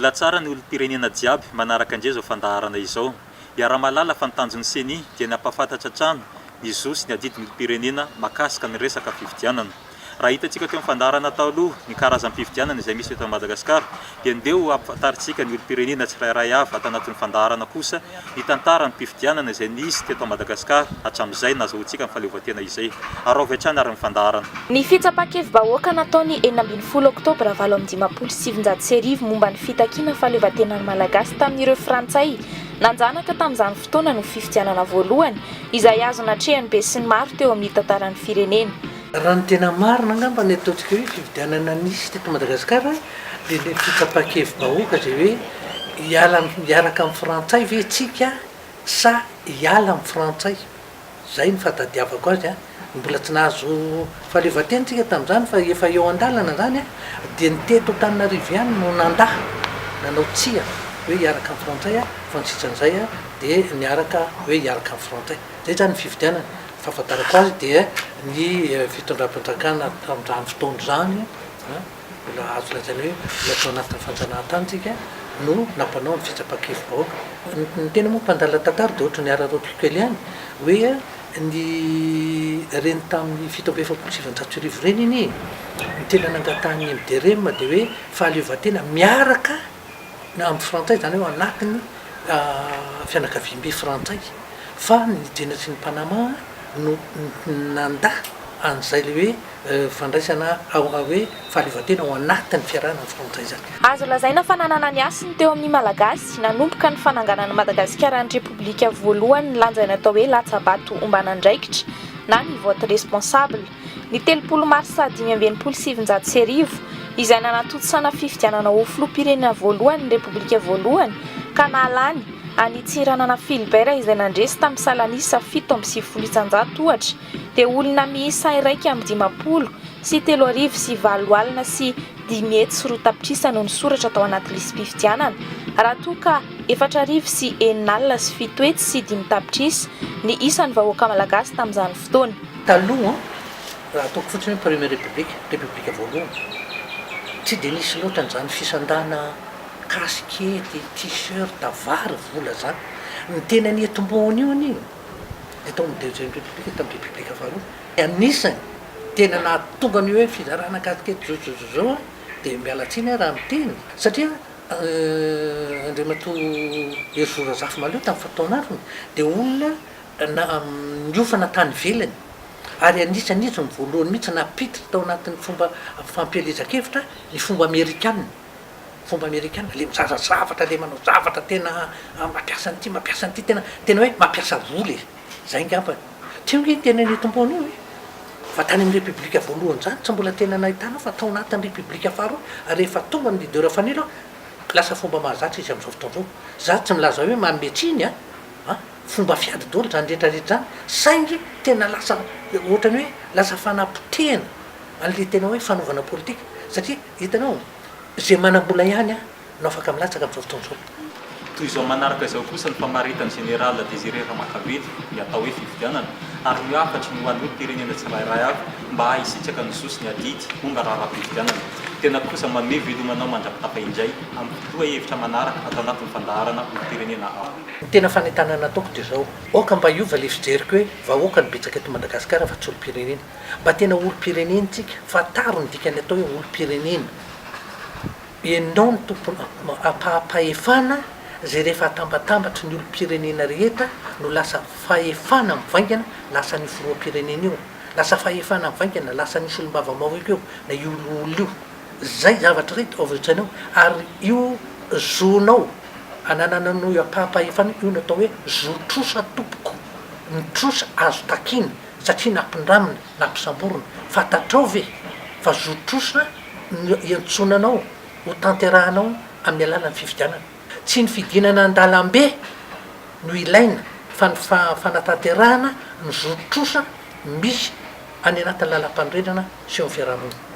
Mbola tsara ny olom-pirenena jiaby manaraka indray izao fandaharana izao. Iaraha-mahalala fa ny tanjon'ny Ceni dia ny hampahafantatra hatrany ny zo sy ny adidin'ny olom-pirenena mahakasika ny resaka fifidianana. Raha hitantsika teo amin'ny fandaharana tao aloha ny karazam-pifidianana izay misy eto Madagasikara dia ndeha ho ampahafantarintsika ny olom-pirenena tsirairay avy ato anatin'ny fandaharana kosa ny tantaram-pifidianana izay nisy teto Madagasikara hatramin'izay nazahoantsika ny fahaleovantena izay. Araho avy hatrany ary ny fandaharana. Ny fitsapan-kevi-bahoaka natao ny 16 oktobra 1958 momba ny fitakiana fahaleovantenan'ny Malagasy tamin'ireo Frantsay nanjanaka tamin'izany fotoana no fifidianana voalohany izay azo natrehan'ny besinimaro teo amin'ny tantaran'ny firenena. Raha ny tena marina angamba ny ataontsika hoe fifidianana nisy teto Madagasikara dia ilay fitsapan-kevi-bahoaka izay hoe hiala hiaraka amin'ny frantsay ve tsika sa hiala amin'ny frantsay? Izay ny fahatadiavako azy an! Mbola tsy nahazo fahaleovantena tsika tamin'izany fa efa eo an-dalana izany an! Dia ny teto Antananarivo ihany no nandà, nanao tsia hoe hiaraka amin'ny frantsay an, fa ny sisan'izay an dia niaraka hoe hiaraka amin'ny frantsay. Izay izany ny fifidianana. Ny fahafantarako azy dia ny fitondram-panjakana tamin'izany fotoana izany an, mbola azo lazaina hoe mbola tao anatin'ny fanjanahantany tsika no nampanao ny fitsapan-kevi-bahoaka. Ny tena moa mpandala tantara dia ohatran'ny araraotiko kely ihany hoe ny ireny tamin'ny 1947 ireny anie ny tena nangatahan'ny MDRM dia hoe fahaleovantena miaraka amin'ny frantsay izany hoe ao anatin'ny fianakaviambe frantsay fa ny Jena sy ny Panama no nandà an'izay ilay hoe fandraisana hoe fahaleovantena ao anatin'ny fiarahana amin'ny frantsay izany. Azo lazaina fa nanana ny hasiny teo amin'ny Malagasy nanomboka ny fananganan'i Madagasikara ny Repoblika voalohany ny lanjan'ny atao hoe latsa-bato omban'andraikitra na ny vote responsable ny 30 marsa 1965 izay nanatontosana fifidianana ho filoham-pirenena voalohany ny Repoblika voalohany ka nahalany an'i Tsiranana Philbert izay nandresy tamin'ny salan'isa 97% ohatra dia olona miisa 35 380 502 tapitrisa no nisoratra tao anaty lisi-pifidianana, raha toa ka 4607 05 tapitrisa ny isan'ny vahoaka malagasy tamin'izany fotoana. Taloha, raha ataoko fotsiny hoe Première République, Repoblika voalohany, tsy dia nisy loatra an'izany fisandana kasikety, t-shirt, vary, vola izany. Ny tena nitomboana io anie, dia tao amin'ny deuxième république, tamin'ny république faharoa, anisany tena nahatonga an'io hoe fizarana kasikety zao zao zao zao an, dia miala tsiny aho raha miteny satria Andriamatoa Herizo Razafimahaleo tamin'ny fataon'androny dia olona na niofana tany ivelany ary anisany izy no voalohany mihitsy nampiditra tao anatin'ny fomba fampielezan-kevitra ny fomba amerikana. Fomba amerikana, le mizara zavatra, le manao zavatra tena mampiasa an'ity, mampiasa an'ity, tena tena hoe mampiasa vola e! Zay ngambany. Teo nge ny tena nitomboana io e! Fa tany amin'ny repoblika voalohany zany tsy mbola tena nahitana fa tao anatin'ny repoblika faharoa, ary rehefa tonga ny leader Fanilo an, lasa fomba mahazatra izy amin'izao fotoana izao. Za tsy milaza hoe manome tsiny an, an, fomba fiady daholo zany rehetra rehetra zany, saingy tena lasa ohatran'ny hoe lasa fanapotehana an'le tena hoe fanaovana politika, satria hitanao, Izay manam-bola ihany no afaka milatsaka amin'izao fotoana izao. Toy izao manaraka izao kosa ny famaritan'ny Général Désiré Ramakavelo ny atao hoe fifidianana ary ny hafatry ny ho an'ny olom-pirenena tsirairay avy mba hahay hisitraka ny zo sy ny adidy momba raharaham-pifidianana. Tena kosa manome veloma anao mandra-pitafa indray amin'ny lohahevitra manaraka ato anatin'ny fandaharana olom-pirenena aho. Ny tena fanentanana ataoko dia izao, aoka mba hiova ilay fijeriko hoe vahoaka no betsaka eto Madagasikara fa tsy olom-pirenena. Mba tena olom-pirenena tsika, fantaro ny dikan'ny atao hoe olom-pirenena. Ianao no tompon ampaham-pahefana izay rehefa atambatambatry ny olom-pirenena rehetra no lasa fahefana mivaingana lasa an'io filoham-pirenena io, lasa fahefana mivaingana lasa an'io solombavambahoaka io na io loholona io. Zay zavatra zay ao an-tsainao ary io zonao ananananao io ampaham-pahefana io no atao hoe zo trosa tompoko, ny trosa azo takiana. satria nampindramina, nampisamborina. Fantatrao ve fa zo trosa no iantsoana anao ho tanterahanao amin'ny alalan'ny fifidianana? Tsy ny fidinana an-dalambe no ilaina fa ny fanatanterahana ny zo trosa misy any anatin'ny lalampanorenana sy eo amin'ny fiarahamonina.